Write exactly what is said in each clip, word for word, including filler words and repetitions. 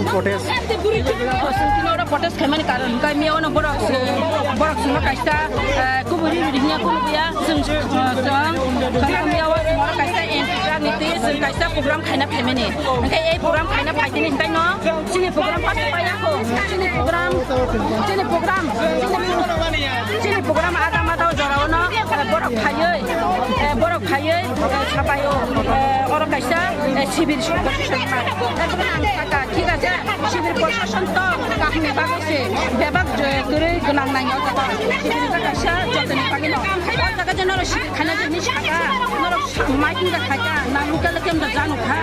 Protest. Chwng tini oro protest khaimani karon hwnkhe miya ono borok, borok chwngno kaisa, eh, kubui riri rihnya kunuya chwng, eh, chwng, chwng miya o chwng oro kaisa anti-drug ni twi chwng kaisa program khaina phaimani. Hwnkhe ei program khaina phaitini hwnkhe no chini program pass paya kho. Chini program, chini program, chini pro-, chini program ada mada o jora ono, eh, borok phaiwi, eh, borok phaiwi, eh, sapai o, eh, oro kaisa, eh, sibir sibir sibir. Erpore ang saka, thik ache, sibir proshashan to kaham ni bagwi se bebak je kwrwi gwnang nang o jaga. Sibir wngkha kaisa jotoni bagwi no. O jaga je norok sibir khaina je hinwi saka, norok sa-, mic wngkha khaika, na local camera jano kha,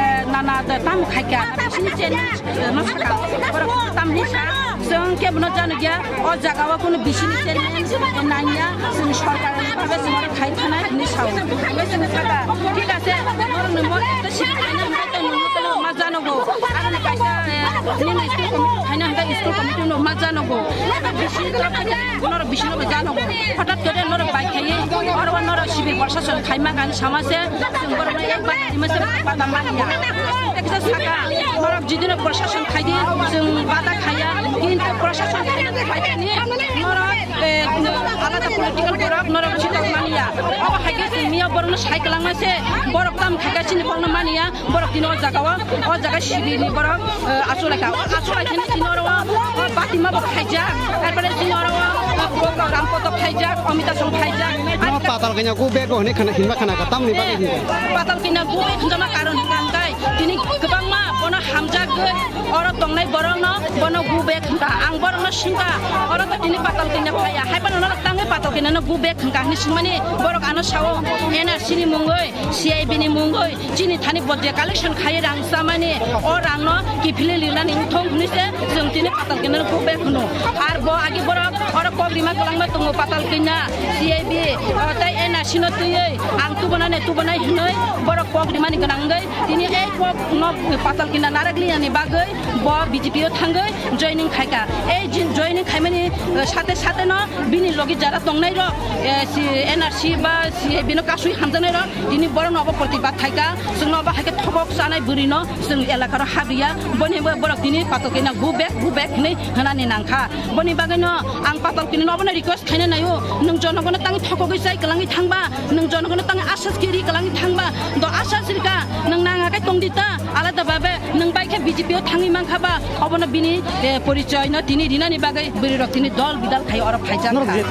eh, nana de tamo khaika, bisini channel, eh, no saka, borok tamo hinwi sa, chwng kebono jano gya, o jaga o kuno bisini channel, eh, nangya, chwng sorkar ni bagwi chwng khai thanai hinwi sao. Bai chwng saka, thik ache, norok ni mo ekta sibir khaina hwnkhe tei nwng no ma janogo. Aroni kaisa, eh, nini school committee khaina hwnkhe school committee no ma janogo. Eba bisi norok bisi no janogo. Hothat kore norok bai khaiwi, oro norok sibir proshashan khaima gani sama se, chwng borok no ekbar rima se bata manya. Eksa saka, norok jidino proshashan khaidi, chwng bata khaya, kintu proshashan khaina khaikani, norok, eh, alada political borok, norok chitok manya. Obo haikhe chwng miya borok no sai kwlangma se, borok tam khaika chini borok no manya. Borok tini o jaga o, o jaga sibir ni borok, eh, achuk lai kha. O achuk lai kheno tini oro o, o Batima bo khaijak. Erpore tini oro o, o Ram Kotok khaijak, Amita Song khaijak. No patal kanya go bag o hwnwi khana hinma khana ka tamni bagwi hinka. Patal kanya go bag hinjama karon hinka hwnkhe tini kwbangma bono hamjagwi oro tongnai borok no bono go bag hinka. Ang borok no swngkha, oro to tini patal kanya phaiya. Hai bono norok tangwi patal kanya no go bag hinka hinwi swngmani borok ano sao N R C ni mungwi. C I B ni mungwi chini thani bo je collection khai rang chamani, o rang no kiphilwi linani wngthong hwnwi se chwng tini patal kanya no go bag hwno. Ar bo agi borok oro kok rima kwlangma tongo patal kanya, C I B, o tei N R C no twiwi ang tubunani tubunai hwnwi borok kok rimani gwnang wngwi tini ei kok no patal kanya narak linani bagwi bo B J P o thangwi joining khaika. Ei jin-, joining khaimani, eh, sate sate no bini logi jara tongnai rok, eh, si N R C ba si bino kasui hamjaknai rok, tini borok no obo protibad khaika, chwng no obo haikhe thobok chanai bwrwi no chwng elaka ro habriya, boni bo borok tini patal kanya go back, go back hinwi hwnani nangkha. Boni bagwi no ang patal kanya no obo no request khaina naio, nwng jonogono tangwi thokogwi chai kwlangwi thangba, nwng jonogono tangwi asas kiri kwlangwi thangba, do asas rika, nwng nang hakai tongdi ta, alada babe nwng bai khe B J P o thangwi mankha ba, obono bini, eh, porichoy no tini rinani bagwi bwrwi rok tini dol bidal khai oro phaijak kha.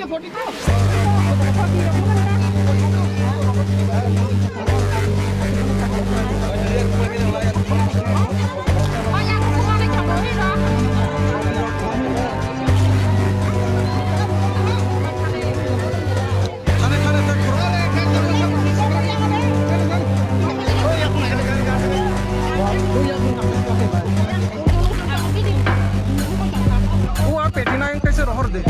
O a peti na yang kaisa rohor de.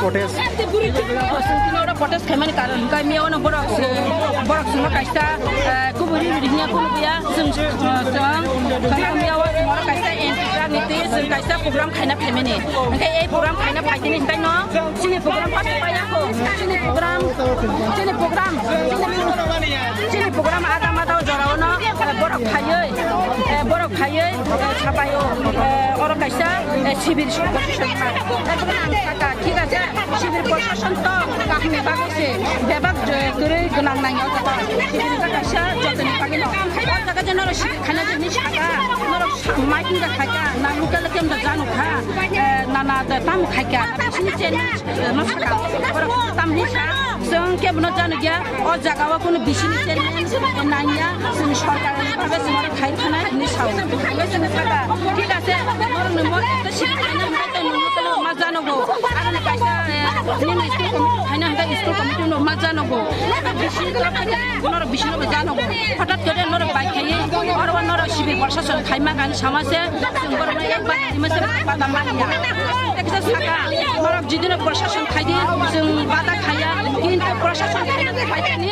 Protest. Oro protest khaimani karon hwnkhe miya ono borok se, borok swngo kaisa, eh, kubui ri ri hwnya kunuya, chwng, eh, chwng, chwng miya o chwng oro kaisa anti-drug ni twi chwng kaisa program khaina phaimani. Hwnkhe ei program khaina phaitini hwnkhe no chini program first paya ko, chini program, chini program, chini program ada mada o jora ono, eh, borok phaiwi, eh, borok phaiwi, eh, sapai o, eh, oro kaisa, eh, sibir songkot songkha. Ekdom ang sakha, thik ase, sibir proshashan to kaham ni bagwi se bebak je kwrwi gwnang nang o jaga. Sibir wngkha kaisa jotoni bagwi no. O jaga je norok sibir khaina je hinwi sakha, norok sa-, mic wngkha khaikha, na local camp da janu kha, eh, na na da tamo khaikha. Sini channel, eh, no sakha. Borok tamo hinwi sa, chwng kebo no janu gya. O jaga o kunu bisini chairman nangya, chwng sorkar ni bagwi chwng oro khai thana hinwi sao. Hwnkhe chwng sakha, thik ase, norok ni mo ekta seat khaina hwnkhe tei nwng no ma janogo. Aroni kaisa, eh, nini school committee khaina hwnkhe school committee no ma janogo. Eba bisi norok bisi no janogo. Hothat kore norok bai khaiwi, oro norok sibir proshashan khaima kani sama se, chwng borok no ekbar ni masa bada manya. Ekta saka, norok jidino proshashan khaidi, chwng bada khaya, kintu proshashan khaina khaidi ni,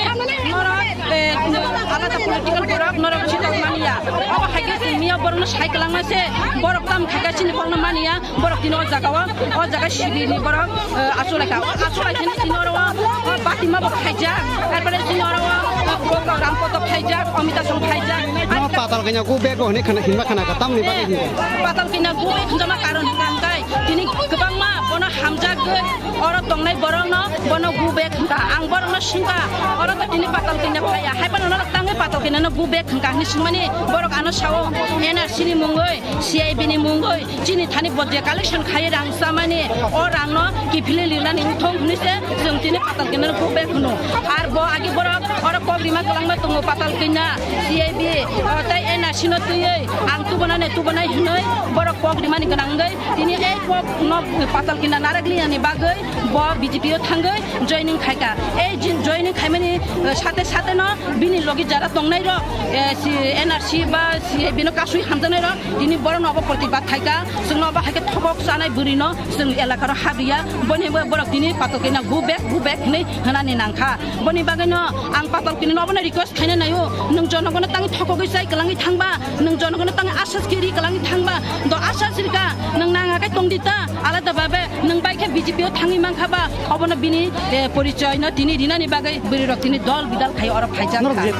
norok, eh, alada political borok, norok chitok manya. Obo hai khe chwng miya borok no sai kwlangma se, borok tam khaika chini kokno manya, borok tini o jaga o, o jaga sibir ni borok, eh, achulai kha. O achulai kheno tini oro o, o Batima bo khaijak, arpore tini oro o, o Rampoto khaijak, Omita song khaijak. No patal kanya go bag o hini khana, hinba khana ka tamni bagwi hinba. Patal kanya go bag hinjama karon hingka hingkai. Tini kwbangma bono hamjagwi oro tongnai borokno bono go back hwnkha. Ang borokno swngkha, oro to tini patal kanya phaiya, hai phano norok tangwi patal kanyano go back hwnkha hinwi swngmani borok ano sao N R C ni mungwi, C I B ni mungwi, chini thani bo je collection khai rang chamani, o rangno kiphilwi lirnani wngthong hinwi se chwng tini patal kanyano go back hwno. Ar bo agi borok oro kok rima kwlangma tongo patal kanya, C I B, o tei N R C no twiwi ang tubunani tubunai hinwi borok kok rimani gwnang wngwi tini ei kok no patal kanya narwk linani bagwi bo B J P o thangwi joining khaikha. Ei jin-, joining khaimani, eh, sate sate no bini logi jara tongnai rok, eh, si N R C ba si bino kasui hamjaknai rok tini borok no obo protibad khaikha. Chwngno obo hai khe thobok chanai bwrwi no chwng elaka ro habriya. Boni bo borok tini patal kanya go back, go back hinwi hwnani nangkha. Boni bagwi no ang patal kanya no obo no request khaina naio, nwng jonogono tangwi thokogwi chai kwlangwi thangba, nwng jonogono tangwi asas kiri kwlangwi thangba, do asas rika, nwng nang hakai tongdi ta, alada babe nwng bai khe B J P o thangwi mankha ba, obono bini, eh, porichoy no tini rinani bagwi bwrwi rok tini dol bidal khai oro phaijak Norok kha. Je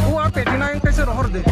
O a peti na ang kaisa rohor de.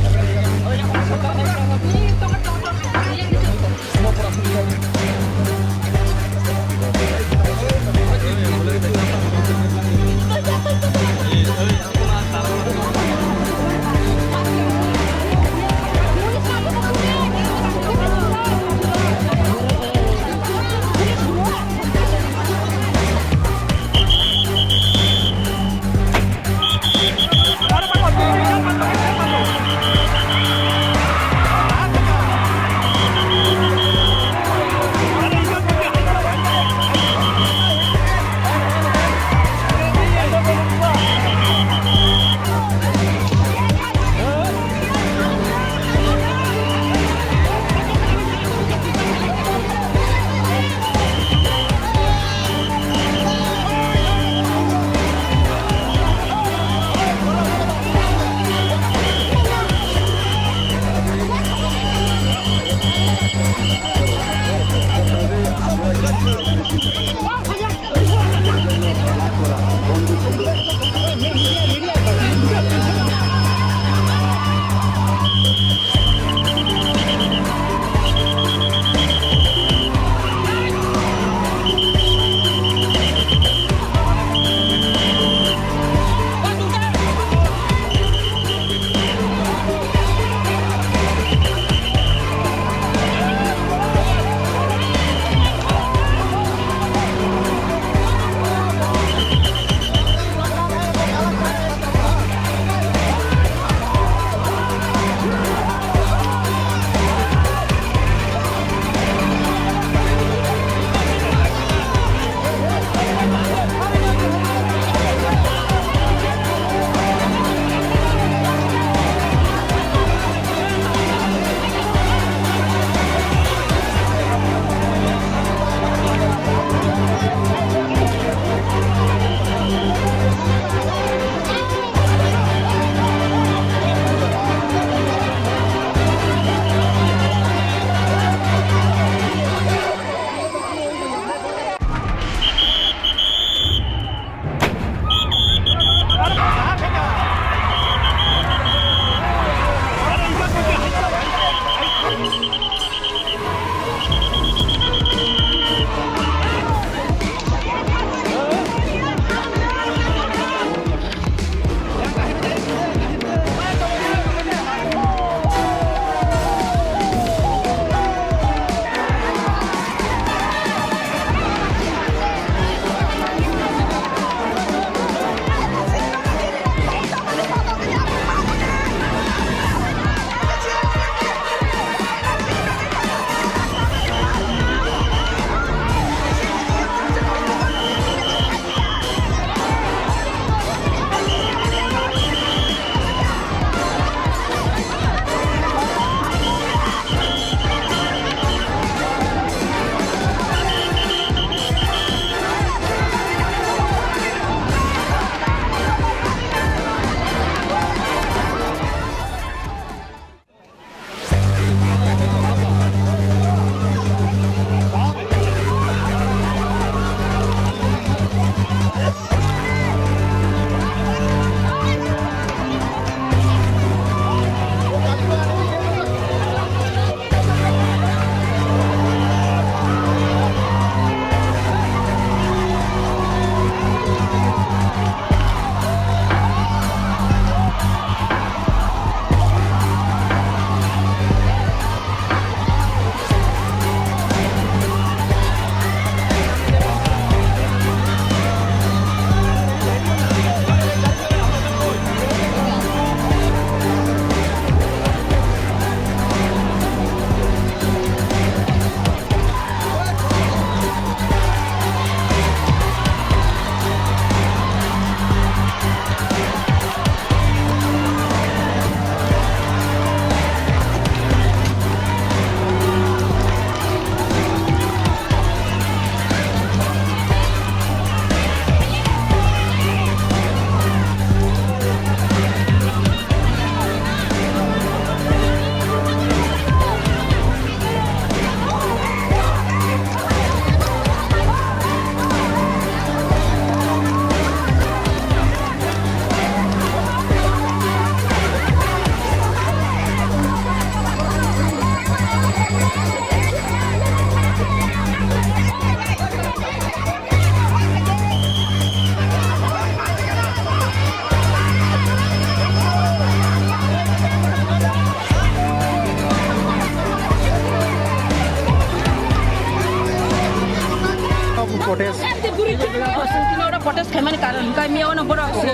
Protest khaimani karon hwnkhe miya ono borok se,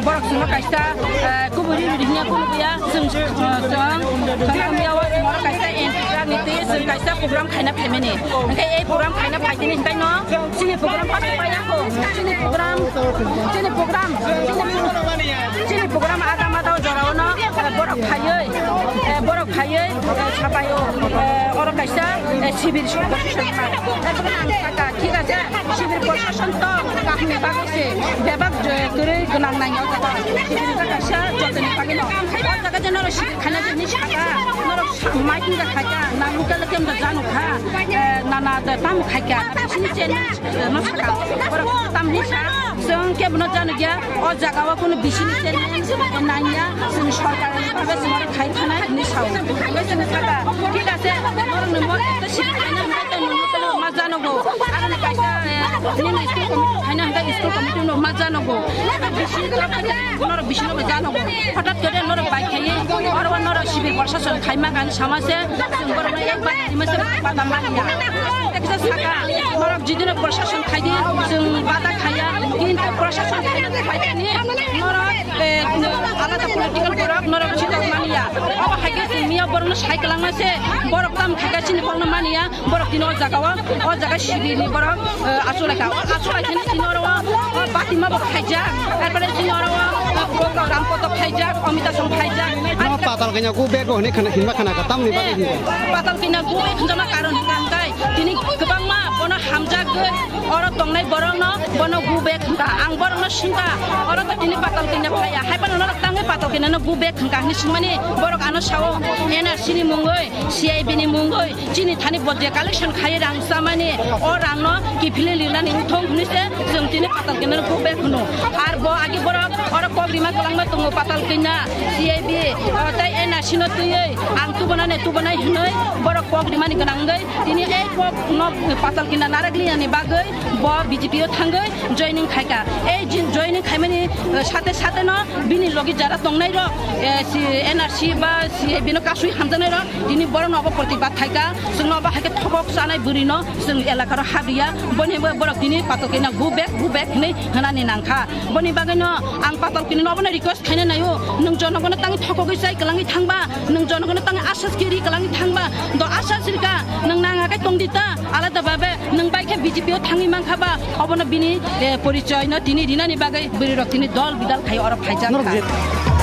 borok sino kaisa, eh, kuburi riri hinya kuno buya, chwng, eh, chwng, chwng miya o borok kaisa anti drug ni twi chwng kaisa program khaina phaimani. Hwnkhe ei program khaina phaitini hwnkhe no chini program paso paya ko, chini program, chini program, chini, chini program ada mada o jora ono, eh, borok phaiwi, eh, borok phaiwi, eh, sapai o, eh, oro kaisa, eh, civil protection kha. Eh, borok ang saka, thik ache. Civil proshashan to kaham ni bagwi se bebak je kwrwi gwnang nai o jaga. Civil wngkha kaisa jotoni bagwi no. O jaga je norok civil khaina je hinwi saka, norok sa-, miting da khaika, na local camp da jano kha, eh, na na da tam khaika, na bisini chairman, eh, no saka, borok tam hinwi sa, chwng kebo no jano gya, o jaga o kunu bisini chairman, eh, nangya, chwng sorkar ni bagwi chwng oro khai thanai hinwi sao. Hinwi chwng saka, thik ache, norok ni mo ekta civil khaina hwnkhai tei nini kunu ma janogo. Aroni kaisa, eh, nini school committee khaina hwnkhe school committee no ma janogo. Eba bisi norok bisi no janogo. Hothat kore norok bai khaiwi, oro norok civil proshashan khaima gani sama se, chwng borok no ek bar lima se bada manya. Ekta saka, norok jidino proshashan khaidi, chwng bada khaiya, kintu proshashan khaina khaikani, norok, eh, alada political borok norok chidok manya. Obo hai khe chwng miya borok no sai kwlangma se, borok tam khaika chini borok no manya. Borok tini o jaga o, o jaga civil ni borok, eh, achuk lai kha. O achuk lai kheno tini oro o, o Batima bo khaijak, arpore tini oro o, o Ram Koto khaijak, Amita Song khaijak. No patal kanya go bag o hwnwi khana, hinba khana ka tamni bagwi hinba. Patal kanya go bag hinjama karon hwnkha hwnkhe tini kwbangma bono hamjagwi oro tongnai borok no bono go bag hwnkha. Ang borok no swngkha, oro to tini patal kanya phaiya. Hai phano norok tangwi patal kanya no go bag hwnkha hinwi swngmani borok ano sao N R C ni mungwi, C I B ni mungwi, chini thani bo je collection khai rang chamani, o rang no kiphilwi rinani wngthong hwnwi se chwng tini patal kanya no go bag hwno. Ar bo agi borok oro kok rima kwlangma tongo patal kanya, C I B, o tei N R C no twiwi ang tubunani tubunai hwnwi borok kok rimani gwnang wngwi tini ei kok no patal kanya narwk linani bagwi bo B J P o thangwi joining khaika. Ei jin-, joining khaimani, eh, sate sate no bini logi jara tongnai rok, eh, si N R C ba si bino kasui hamjaknai rok, tini borok no obo protibad khaika, chwng no obo hai khe thobok chanai bwrwi no chwng elaka ro habriya, boni bo borok tini patal kanya go bag, go bag hinwi hwnani nangkha. Boni bagwi no ang patal kanya no obo no request khaina naio, nwng jonogono tangwi thokogwi chai kwlangwi thangba, nwng jonogono tangwi asas kiri kwlangwi thangba, do asas rika, nwng nang hakai tongdi ta, alada babe nwng bai khe B J P o thangwi mankha ba, obono bini, eh, porichoy no tini rinani bagwi bwrwi rok tini dol bidal khai oro phaijak kha.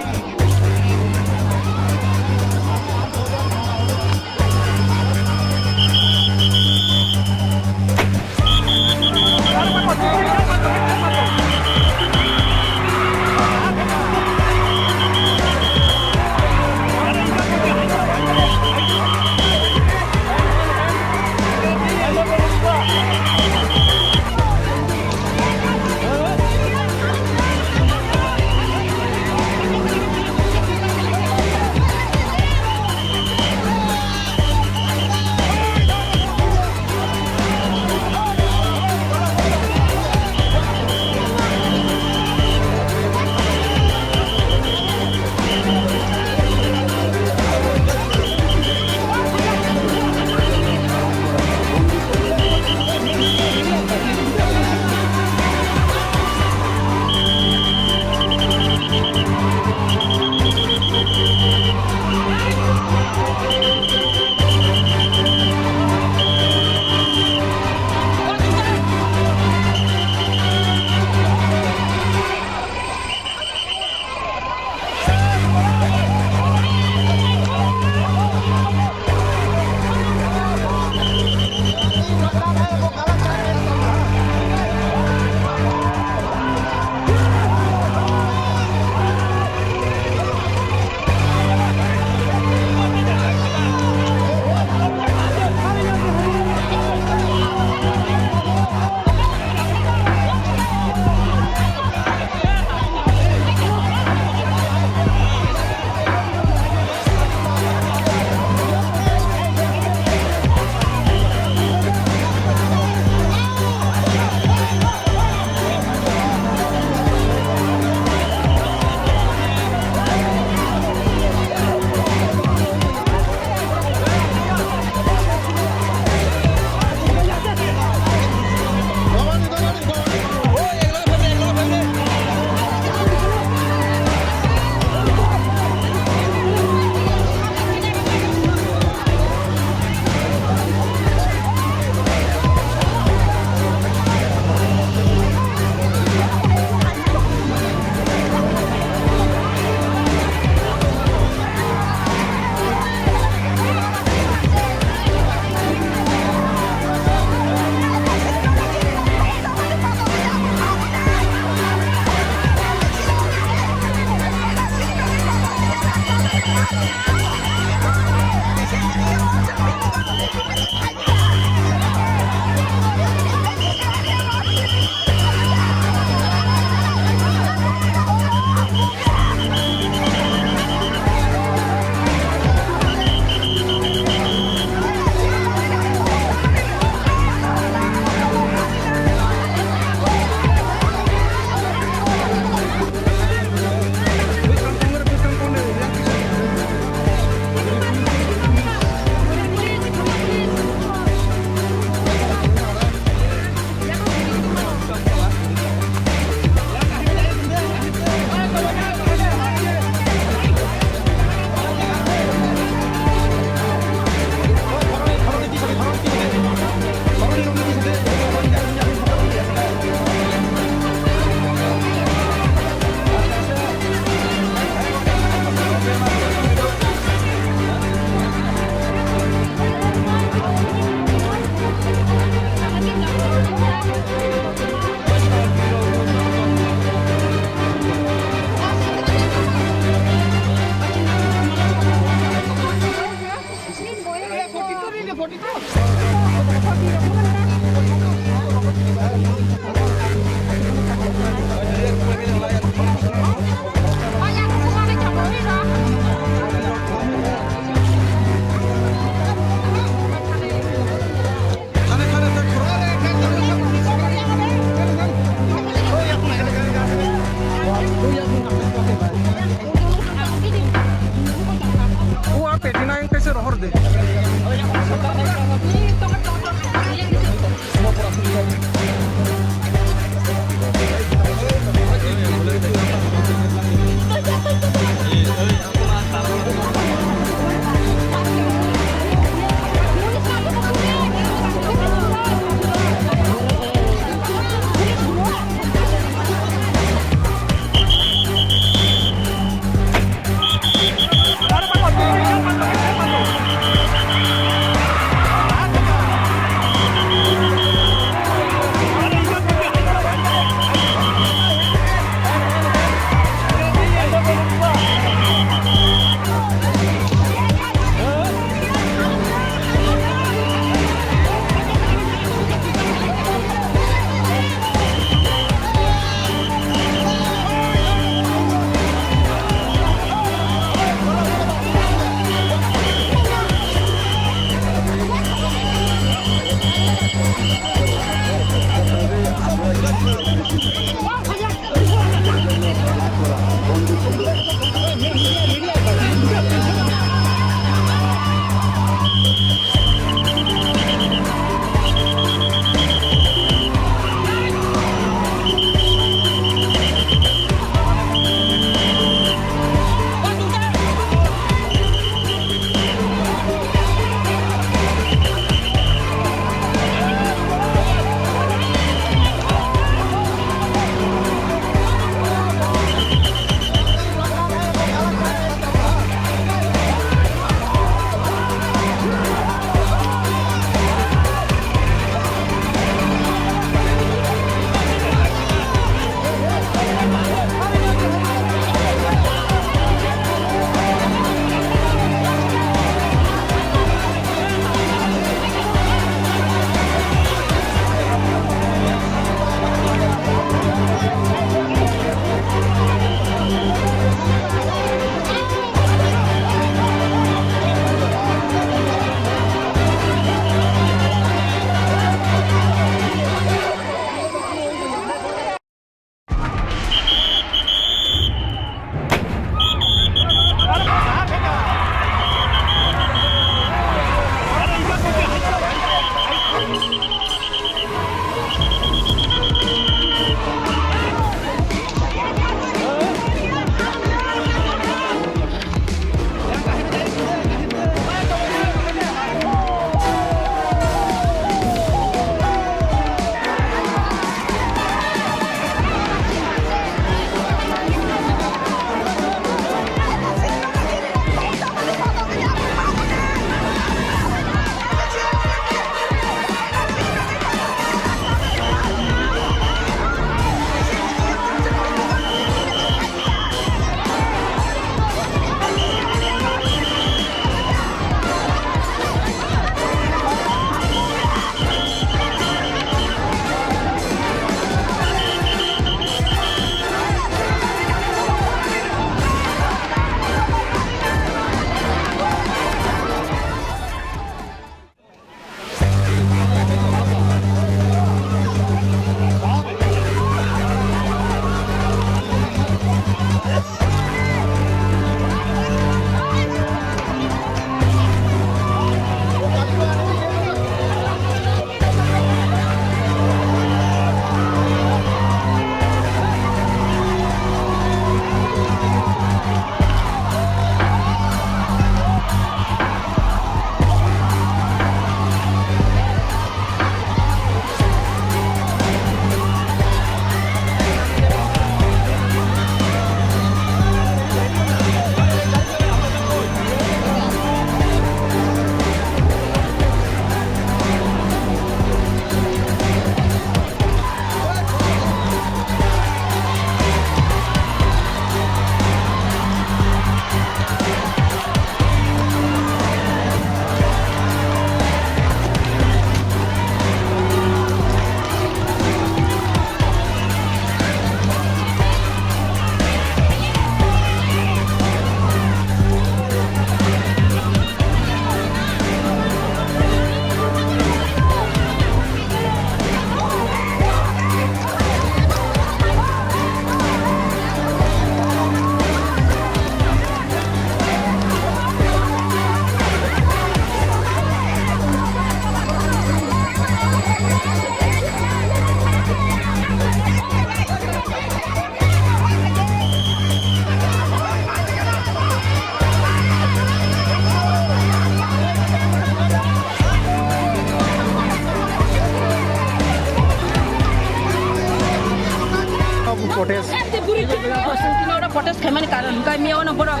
Protest. Chwng tini oro protest khaimani karon hwnkhe miya ono borok,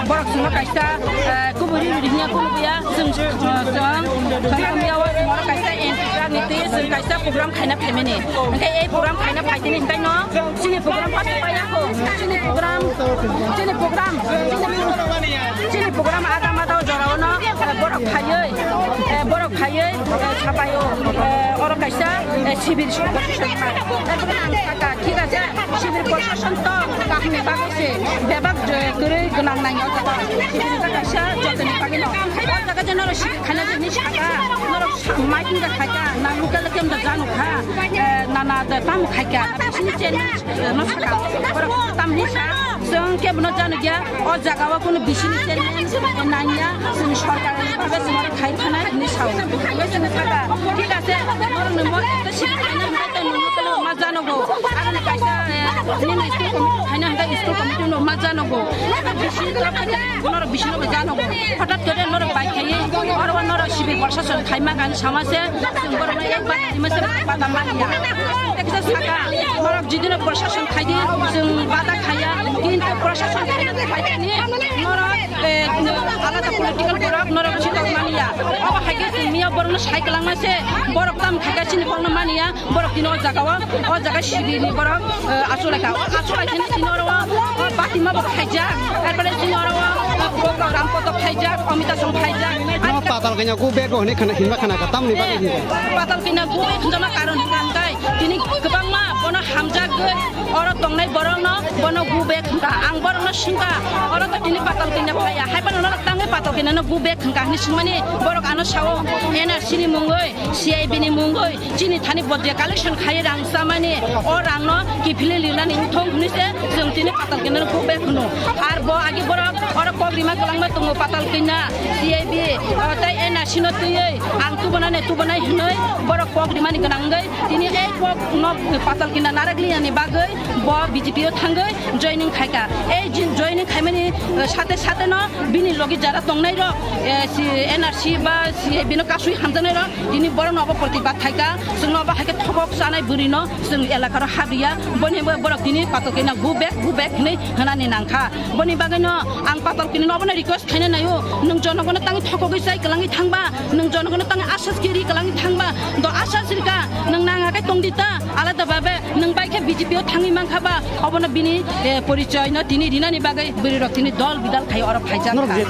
borok chwngno kaisa, eh, kubui ri ri hwnwi phunukya. Chwng, eh, chwng, chwng miya o chwng oro kaisa anti-drug ni twi chwng kaisa program khaina phaimani. Hwnkhe ei program khaina phaitini hwnkhe no chini program first paiya kho. Chini program, chini program, chini program agama dao jorao no, eh, borok phaiwi, eh, borok phaiwi, eh, sapaio, eh, oro kaisa, eh, sibir songkha. Erpore ang sakha, thik ache, sibir proshashan to kaham ni bagwi se bebak je kwrwi gwnang nai o jaga. Sibir ta kaisa jotoni bagwi no. O jaga je norok sibir khaina je hinwi sakha, norok sa-, miking da khaikha, na local camp da janu kha, eh, nana da tamo khaikha, bisini chairman, eh, no sakha, borok tamo hinwi sa, chwng kebo no janu gya, o jaga o kunu bisini chairman, eh, nangya, chwng sorkar ni bagwi chwng oro khai thanai hinwi sao. Hingke chwng sakha, thik ache, norok ni mo, to sibir khaina hwnkhe to nungno to ma janogo. Aroni kaisa, eh, nini school committee khaina hwnkhe school committee no ma janogo. Eba bisi to khaina norok bisi no janogo. Hothat kore norok bai khaiwi, oro o norok sibir proshashan khaima gani sama se, chwng borok no yak bata rima se bata manya. Ekta sakha, norok jidino proshashan khaidi, chwng bata khaiya, kintu proshashan khaina khaidi ni, norok, eh, alada political borok norok chikok manya. Obo hai khe chwng miya borok no sai kwlangma se, borok tam khaika chini borok no manya. Borok tini o jaga o, o jaga sibir ni borok, eh, achuk lai kha. O achuk lai kheno tini oro o, o Batima bo phaijak. Erpore tini oro o, o Ram Koto phaijak, Amita Song phaijak. Ano patal kanya go bag o hwnwi khana, hinba khana ka tamni bagwi hinba. Patal kanya go bag hinjama karon hinka hwnkhe tini kwbangma bono hamjagwi oro tongnai borok no bono go bag hinka. Ang borok no swngkha, oro to tini patal kanya phaiya. Hai phano norok tangwi patal kanya no go bag hinka hinwi swngmani borok ano sao N R C ni mungwi. C I B ni mungwi chini thani bo je collection khai rang chamani, o rang no kiphilwi linani wngthong hwnwi se chwng tini patal kanya no go bag hwno. Ar bo agi borok oro kok rima kwlangma tongo patal kanya, C I B, o tei N R C no twiwi ang tubunani tubunai hwnwi borok kok rimani gwnang wngwi tini ei kok no patal kanya narak linani bagwi bo B J P o thangwi joining khaika. Ei jin-, joining khaimani, eh, sate sate no bini logi jara tongnai rok, eh, si N R C ba si bino kasui hamjaknai rok, tini borok no obo protibad khaika, chwng no obo hai khe thobok chanai bwrwi no chwng elaka ro habriya, boni bo borok tini patal kanya go back, go back hinwi hwnani nangkha. Boni bagwi no ang patal kanya no obo no request khaina naio, nwng jonogono tangwi thokogwi chai kwlangwi thangba, nwng jonogono tangwi asas kiri kwlangwi thangba, do asas rika, nwng nang hakai tongdi ta, alada babe. Nwng bai khe B J P o thangwi mankha ba, obono bini, eh, porichoi no tini rinani bagwi bwrwi rok tini dol bidal khai oro phaijak kha.